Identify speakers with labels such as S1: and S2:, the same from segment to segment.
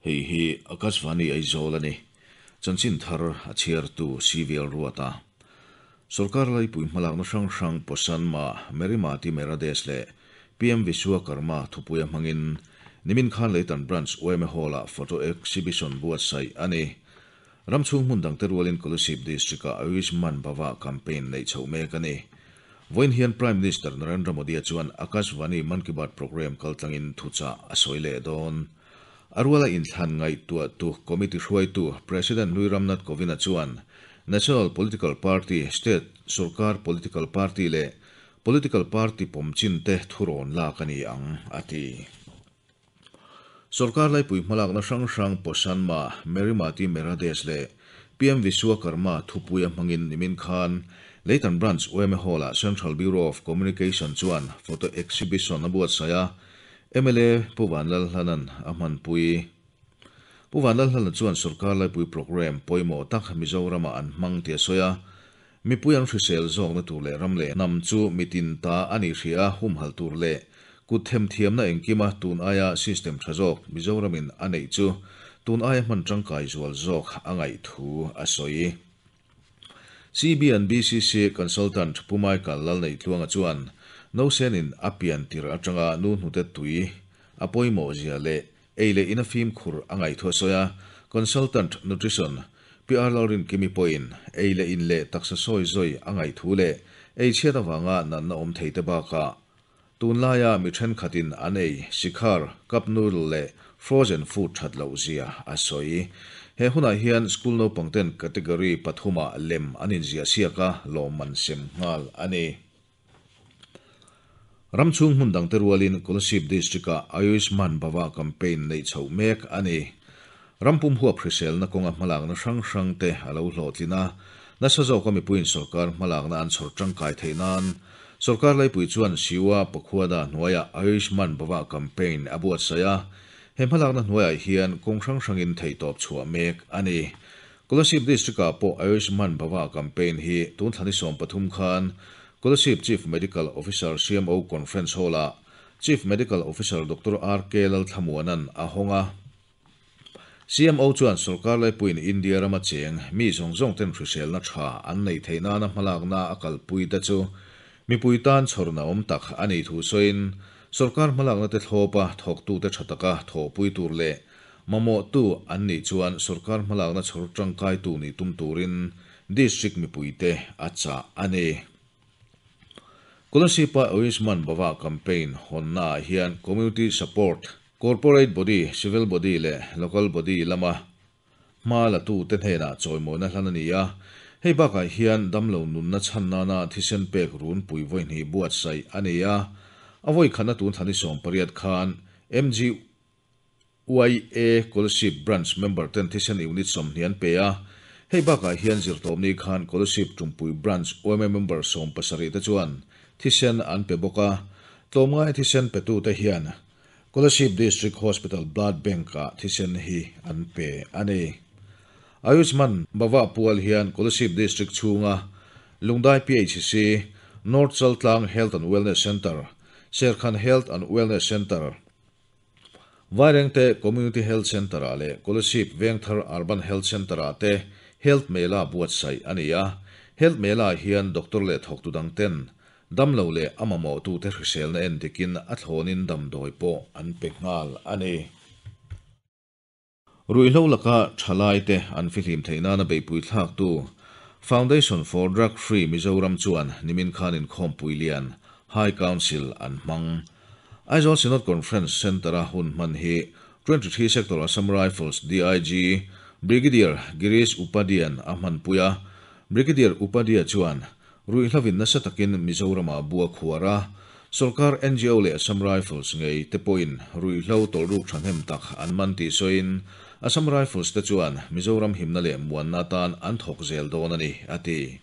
S1: Hei hi Akashvani Aizawl a ni. Chanchin thar a chhiartu CVL Ruata. Sorkar laipui hmalakna hrang hrang Poshan Ma, Meri Mati Mera Desh leh PM Vishwakarma thupuia hmangin nimin khan Leitan Branch yma Hall-ah Photo Exhibition buatsaih a ni. Ramchhung hmun dangte rualin Kolasib District-ah Ayushman Bhava campaign neih chhoh mek a ni. Vawiin hian Prime Minister Narendra Modi-a chuan Akashvani Mann Ki Baat programme kaltlangin thuchah a sawi leh dawn. A ruala inthlan ngaihtuahtu committee hruaitu President hlui Ramnath Kovind-a chuan National Political Party, State sorkar political party leh political party pawm chinte thurawn lak a ni ang, a ti. Sorkar laipui hmalakna hrang hrang Poshan Ma, Meri Mati Mera Desh leh PM Vishwakarma thupuia hmangin nimin khan Leitan Branch yma Hall-ah Central Bureau of Communication chuan photo exhibition a buatsaih a, mla Pu Vanlalhlanan a hmanpui. Pu Vanlalhlana chuan sorkar laipui programme pawimawh tak Mizoramah an hmang tih a sawi a, mipui an hrisel zawkna tur leh ram leh hnam chu mitin ta a nih hria a humhalh tur leh kut themthiamna engkima tun aia system tha zawk Mizoramin a neih chu tun aia hman tangkai zual zawk a ngaih thu a sawi. CBNBCC Consultant Pu Michael Lalneihtluanga chuan Nosenin a pian tirh atanga nu hnute tui a pawimawh zia leh ei leh in a fimkhur a ngaih thu a sawi a, Consultant Nutrition Pi R Lalrinkimi pawhin ei leh in leh taksa sawi zawi a ngaih thu leh ei chhiat avanga natna awm thei te bakah Tunlaia mi thenkhatin an ei sikhar, cup noodle leh frozen food that loh zia a sawi. He hunah hian school naupangten category pathumah lem an inziah siak a, lawmman sem nghal a ni. Ramchhung hmun dangte rualin Kolasib District-ah Ayushman Bhava campaign neih chhoh mek a ni. Rampum huap hriselna kawnga hmalakna hrang hrangte a lo hlawhtlin a, nasa zawka mipuiin sorkar hmalakna an chhawr tangkai theih nan sorkar laipui chuan Siwa Pakhuada hnuaiah Ayushman Bhava campaign a buatsaih a, he hmalakna hnuaiah hian kawng hrang hrangin theihtawp chhuah mek a ni. Kolasib District-ah pawh Ayushman Bhava campaign hi tun thla ni 13 khan Kolasib Chief Medical Officer CMO Conference Hall-ah Chief Medical Officer Doctor RK Lalthlamuana'n a hawng a. CMO chuan sorkar laipuiin India rama cheng mi zawng zawng ten hriselna tha an neih theih nana hmalakna a kalpui te chu mipui tan chhawrna awm tak a nih thu sawiin sorkar hmalakna te thlawpa thawktute tha taka thawhpui tur leh mamawhtu an nih chuan sorkar hmalakna chhawr tangkaitu nih tum turin district mipuite a chah a ni. Kolasib-a Ayushman Bhava campaign hawnnaah hian community support Corporate body, civil body leh local body lama hma la tute hnenah chawimawina hlan a ni a. Hei bakah hian damlo nunna chhan nana thisen pek runpui vawi hnih buatsaih a ni a. A vawi khatna tun thla ni 18 khan MGYA Kolasib Branch member ten thisen unit 20 an pe a. Hei bakah hian zirtawpni khan Kolasib Tumpui Branch yma member 17 te chuan thisen an pe bawk a. Tlawmngai thisen petute hian Kolasib District Hospital Blood Bank-ah thisen hi an pe a ni. Ayushman Bhava pual hian Kolasib District chhunga Lungdai PHC, North Chaltlang Health and Wellness Centre, Serkhan Health and Wellness Centre, Vairengte Community Health Centre-ah leh Kolasib Vengthar Urban Health Centre-ah te Health Mela buatsaih a ni a. Health Mela-ah hian doctor leh thawktu dangten Damlo leh a mamawhtute hriselna en dikin a thlawnin damdawi pawh an pe nghal a ni. Ruihhlo laka thalaite an fihlim theih nana beihpui thlaktu Foundation for Drug Free Mizoram chuan nimin khan inkhawmpui lian High Council an hmang. Aizawl Synod Conference Centre-a hun hman hi 23 Sector Assam Rifles DIG Brigadier Girish Upadhyan a hmanpui a, Brigadier Upadhya chuan Ruihhlovin nasa takin Mizoramah bu a khuar a, sorkar NGO leh Assam Rifles ngei te pawhin ruihhlo tawlhruk thahnem tak an man tih sawiin Assam Rifles te chuan Mizoram himna leh muanna atan an thawk zel dawn a ni, a ti.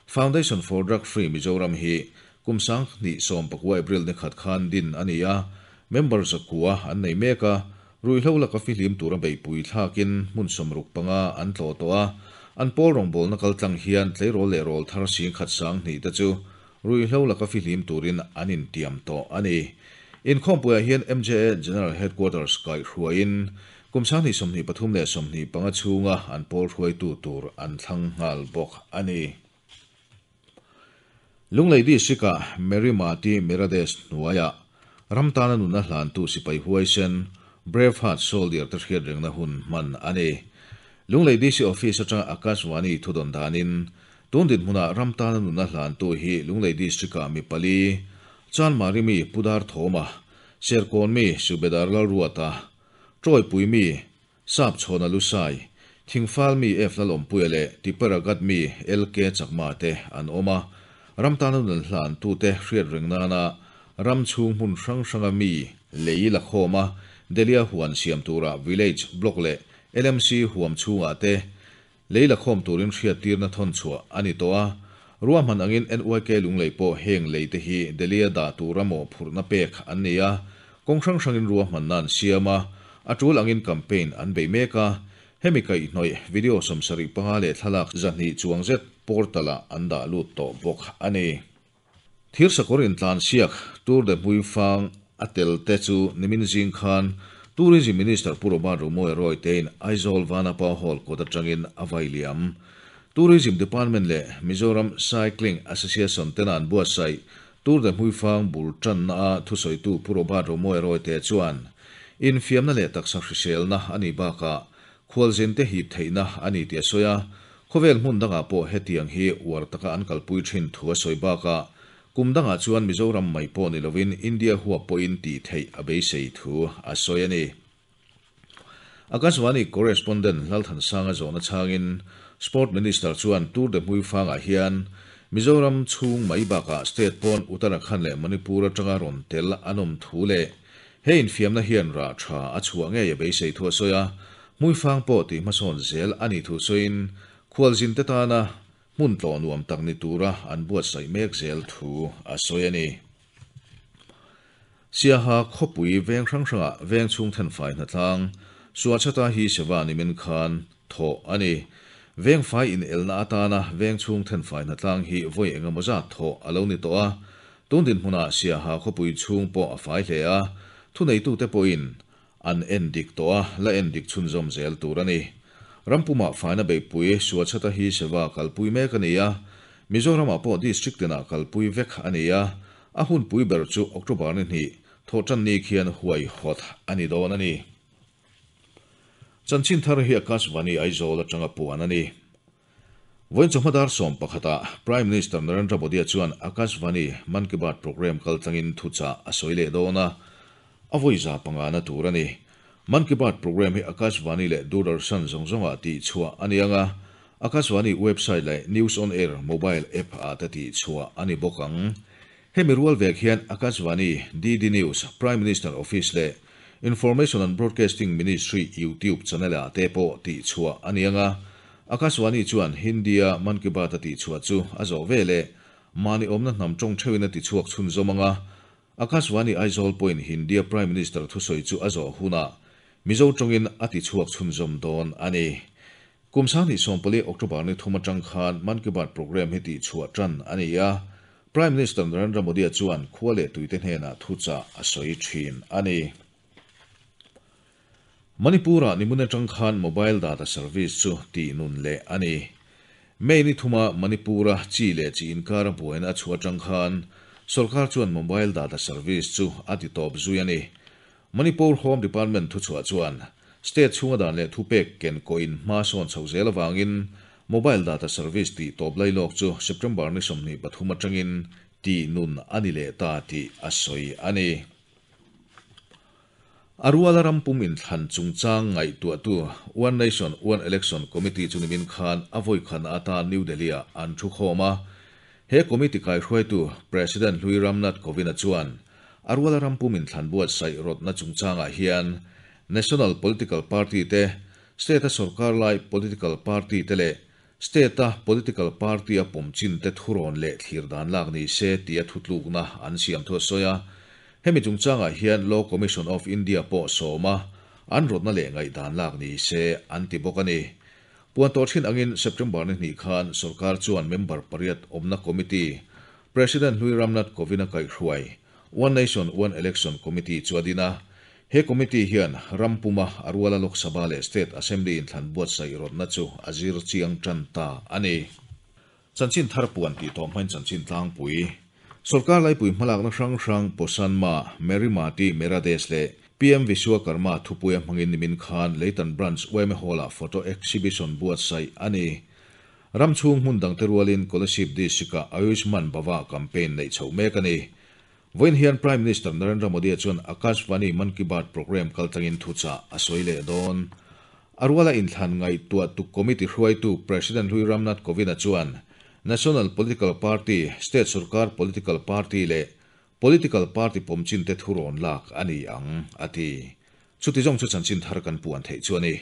S1: Foundation for Drug Free Mizoram hi kum 2019 April ni khat khan din a ni a, member zakua an nei mek a, Ruihhlo laka fihlim tura beihpui thlakin hmun 65 an tlawh tawh a, an pawl rawngbawlna kaltlang hian tleirawl leh rawl thar 10,200 te chu ruihhlo laka fihlim turin an intiam tawh a ni. Inkhawmpuiah hian MJA General Headquarters kaihhruaiin kum 2023 leh 25 chhunga an pawl hruaitu tur an thlang nghal bawk a ni. Lunglei District-ah Mary Mati Merades hnuaiah ram tana nunna hlantu sipai huaisen Brave Heart Soldier te hriat rengna hun hman a ni. Lunglei DC Office atanga Akashvani thudawn danin tun dinhmunah ram tana nunna hlantu hi Lunglei District-ah mi pali, Chanmari mi Pudar Thawma, Serkawn mi Subedar Lalruata, Tawipui mi Sap chhawna Lusai, Thingfal mi F Lalawmpuia leh Tiparagat mi LK Chakma te an awm a. Ram tana nun hlantute hriat reng nana ram chhung hmun hrang hranga mi lei la khawm a, Delhi-a huan siam tura Village, Block leh LMC huam chhungah te lei la khawm turin hriattirna thawn chhuah a ni tawh a. Ruahman angin NYK Lunglei pawh heng lei te hi Delhi-a dah tura mawhphurhna pek an ni a, kawng hrang hrangin ruahmanna an siam a, a tul angin campaign an bei mek a. Hemi kaihhnawih video 75 leh thlalak 200 chuang zet portal-ah an dah lut tawh bawk a ni. Thir sakawr intlansiak Tour de Hmuifang a tel te chu nimin zing khan Tourism Minister Pu Robert Romawia Roytein Aizawl Vanapa Hall kawt atangin a vai liam. Tourism Department leh Mizoram Cycling Association tena an buatsaih Tour de Hmuifang bul tanna a thusawitu Pu Robert Romawia Royte chuan infiamna leh taksa hriselna a nih bakah khualzin te hip theihna a ni tih a sawi a, khawvel hmun dangah pawh hetiang hi uar taka an kalpui thin thu a sawi bakah kum dangah chuan Mizoram mai pawh ni lovin India huap pawhin tih theih a beisei thu a sawi a ni. Akashvani correspondent Lalthansanga zawhna chhangin Sport Minister chuan Tour de Hmuifangah hian Mizoram chhung mai bakah state pawn Uttarakhand leh Manipur atanga rawn tel an awm thu leh he infiamna hian rah tha a chhuah ngei a beisei thu a sawi a, Hmuifang pawh tih hmasawn zel a nih thu sawiin khualzin te tana hmun tlawh nuam tak ni tura an buatsaih mek zel thu a sawi a ni. Siaha khawpui veng hrang hrangah veng chhung thenfai hnatlang Suachata hi Seva nimin khan thawh a ni. Veng fai inelna atana veng chhung thenfai hnatlang hi vawi engemaw zat thawh a lo ni tawh a, tun dinhmunah Siaha khawpui chhung pawh a fai hle a, thuneitute pawhin an en dik tawh a, la en dik chhunzawm zel tur a ni. Rampumah faina beihpui Suachata hi Seva kalpui mek a ni a, Mizoramah pawh district tinah kalpui vek a ni a, a hunpui ber chu October ni hnih thawhtan ni khian huai hawt a ni dawn a ni. Chanchin thar hi Akashvani Aizawl atanga puan a ni. Vawiin chawhma dar 11ah Prime Minister Narendra Modi-a chuan Akashvani Mann Ki Baat programme kaltlangin thuchah a sawi leh dawn a, a vawi za pangana tur a ni. Mann Ki Baat programme hi Akashvani leh Doordarshan zawng zawngah tihchhuah a ni ang a, Akashvani website leh News on Air mobile app-ah te tihchhuah a ni bawk ang. Hemi rual vek hian Akashvani, DD News, Prime Minister Office leh Information and Broadcasting Ministry YouTube channel-ah te pawh tihchhuah a ni ang a, Akashvani chuan Hindi-a Mann Ki Baat a tihchhuah chu a zawh ve leh mahni awmna hnam tawng theuhin a tichhuak chhunzawm ang a, Akashvani Aizawl pawhin Hindi-a Prime Minister thusawi chu a zawh hunah Mizo tawngin a tichhuak chhunzawm dawn a ni. Kum 2014 October ni thum atang khan Mann Ki Baat programme hi tihchhuah tan a ni a, Prime Minister Narendra Modi-a chuan khua leh tuite hnenah thuchah a sawi thin a ni. Manipur-ah nimun atang khan mobile data service chu tihnun leh a ni. May ni thuma Manipur-a chi leh chi inkara buaina a chhuah atang khan sorkar chuan mobile data service chu a ti tawp zui a ni. Manipur Home Department thuchhuah chuan state chhunga dan leh thupek ken kawhin hma sawn chho zel awangin mobile data service tih tawp lai lawk chu September ni 23 atangin tihnun a ni leh ta tih a sawi a ni. Aruala rampum inthlan chungchang ngaihtuahtu One Nation One Election Committee chu nimin khan a vawi khan atan New Delhi-ah an thu khawm a. He committee kaihruaitu President Hlui Ramnath Kovind-a chuan Aruala rampum inthlan buatsaih rawtna chungchangah hian National Political Party te, State-a sorkar lai political party te leh State-a political party a pawm chin te thurawn leh thlir dan lak ni se tia thutlukna an siam thu a sawi a. Hemi chungchangah hian Law Commission of India pawh sawm a, an rawtna leh ngaihdan lak ni se an ti bawk a ni. Puan tawh thin angin September ni hnih khan sorkar chuan member pariat awmna committee President Hlui Ramnath Kovind-a kaihhruai. One Nation One Election Committee chu a din a. He committee hian ram puma a ruala Lok Sabha leh State Assembly inthlan buatsaih rawtna chu a zir chiang tan ta a ni. Chanchin thar puan tih tawh hmain chanchin tlangpui. Sorkar laipui hmalakna hrang hrang Poshan Maah, Meri Mati Mera Desh leh PM Vishwakarma thupuia hmangin nimin khan Leitan Branch yma Hall-ah photo exhibition buatsaih a ni. Ram chhung hmun dangte rualin Kolasib District-ah Ayushman Bhava campaign neih chhoh mek a ni. Vawiin hian Prime Minister Narendra Modi-a chuan Akashvani Mann Ki Baat programme kaltlangin thuchah a sawi leh dawn. A ruala inthlan ngaihtuah tuk committee hruaitu President hlui Ram Nath Kovind-a chuan National Political Party, State sorkar Political Party leh Political Party pawmchinte thu rawn lak a ni ang, a ti. Chuti zawng chu chanchin thar kan puan theih chu a ni.